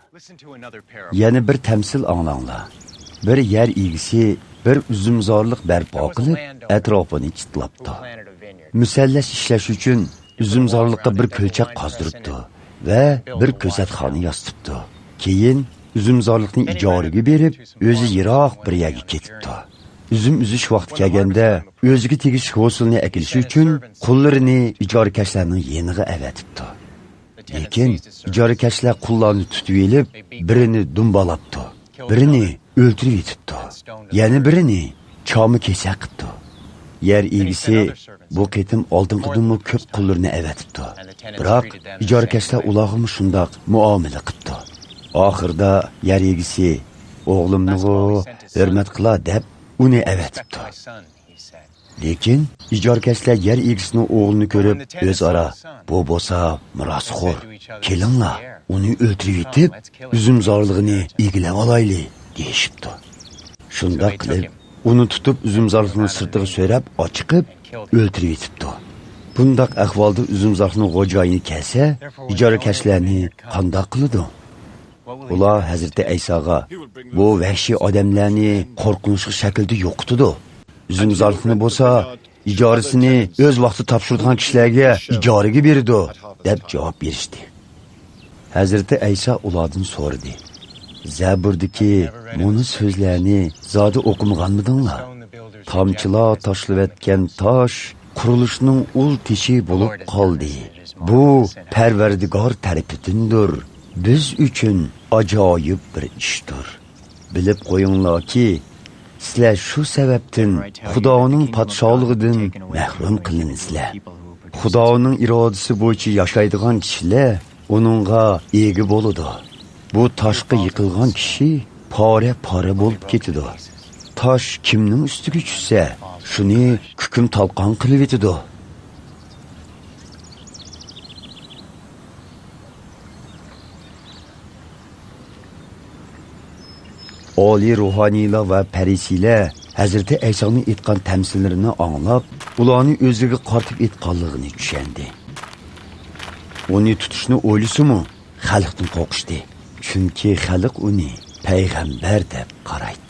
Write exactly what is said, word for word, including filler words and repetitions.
يەنە بىر تەمسىل ئاڭلاڭلار. بىر يەر ئىگىسى بىر ئۈزۈمزارلىق بەرپا قىلىپ، ئەتراپىنى چىتلاپتۇ. مۇسەللەس ئىشلەش ئۈچۈن ئۈزۈمزارلىققا بىر كۆلچەك قازدۇرۇپتۇ ۋە بىر كۆزەتخانا ياسىتىپتۇ. كېيىن ئۈزۈمزارلىقنى ئىجارىگە بېرىپ، ئۆزى يىراق بىر يەرگە كېتىپتۇ. ئۈزۈم ئۈزۈش ۋاقتى كەلگەندە، ئۆزىگە تېگىشلىك ھوسۇلنى ئەكېلىش ئۈچۈن قۇللىرىنى ئىجارىكەشلەرنىڭ يېنىغا ئەۋەتىپتۇ. لېكىن ئىجارىكەشلەر قۇللارنى تۇتۇۋېلىپ، بىرىنى دۇمبالاپتۇ، بىرىنى ئۆلتۈرۈۋېتىپتۇ، يەنە بىرىنى چامە كېسەك قىپتۇ. يەر ئىگىسى بۇ قېتىم ئالدىنقىدىنمۇ كۆپ قۇللىرىنى ئەۋەتىپتۇ. بىراق ئىجارىكەشلەر ئۇلارغىمۇ شۇنداق مۇئامىلە قىپتۇ. ئاخىرىدا يەر ئىگىسى، «ئوغلۇمنىغۇ ھۆرمەت قىلا» دەپ، ئۇنى ئەۋەتىپتۇ. لېكىن ئىجارىكەشلەر يەر ئىگىسىنىڭ ئوغلىنى كۆرۈپ، ئۆزئارا، «بۇ بولسا مىراسخور. كېلىڭلار، ئۇنى ئۆلتۈرۈۋېتىپ، ئۈزۈمزارلىقىنى ئىگىلەۋالايلى» دېيىشىپتۇ. شۇنداق قىلىپ، ئۇنى تۇتۇپ، ئۈزۈمزارلىقنىڭ سىرتىغا سۆرەپ، ئاچىقىپ، ئۆلتۈرۈۋېتىپتۇ. بۇنداق ئەھۋالدا ئۈزۈمزارلىقنىڭ خوجايىنى كەلسە، ئىجارىكەشلەرنى قانداق قىلىدۇ؟ ئۇلار ھەزرىتى ئەيساغا، «بۇ ۋەھشىي ئادەملەرنى قورقۇنچلۇق شەكىلدە يوقىتىدۇ. ئۈزۈمزارلىقنى بولسا، ئىجارىسىنى ئۆز ۋاقتىدا تاپشۇرىدىغان كىشىلەرگە ئىجارىگە بېرىدۇ» دەپ جاۋاب بېرىشتى. ھەزرىتى ئەيسا ئۇلاردىن سورىدى، «زەبۇردىكى مۇنۇ سۆزلەرنى زادى ئوقۇمىغانمىدىڭلار؟ تامچىلار تاشلىۋەتكەن تاش قۇرۇلۇشنىڭ ئۇل تېشى بولۇپ قالدى. بۇ پەرۋەردىگار تەرىپىدىندۇر. بىز ئۈچۈن ئاجايىپ بىر ئىشتۇر. بىلىپ قويۇڭلاركى، سىلەر شۇ سەۋەبتىن خۇدانىڭ پادىشاھلىقىدىن مەھرۇم قىلىنىسىلەر. خۇدانىڭ ئىرادىسى بويىچە ياشايدىغان كىشىلەر ئۇنىڭغا ئىگە بولىدۇ. بۇ تاشقا يىقىلغان كىشى پارە-پارە بولۇپ كېتىدۇ. تاش كىمنىڭ ئۈستىگە چۈشسە، شۇنى كۈكۈم تالقان قىلىۋېتىدۇ.» ئالىي روھانىيلار ۋە پەرىسىيلەر ھەزرىتى ئەيسانىڭ ئېيتقان تەمسىللىرىنى ئاڭلاپ، ئۇلارنى ئۆزىگە قارىتىپ ئېيتقانلىقىنى چۈشەندى. ئۇنى تۇتۇشنى ئويلىسىمۇ، خەلقتىن قورقۇشتى، چۈنكى خەلق ئۇنى پەيغەمبەر دەپ قارايتتى.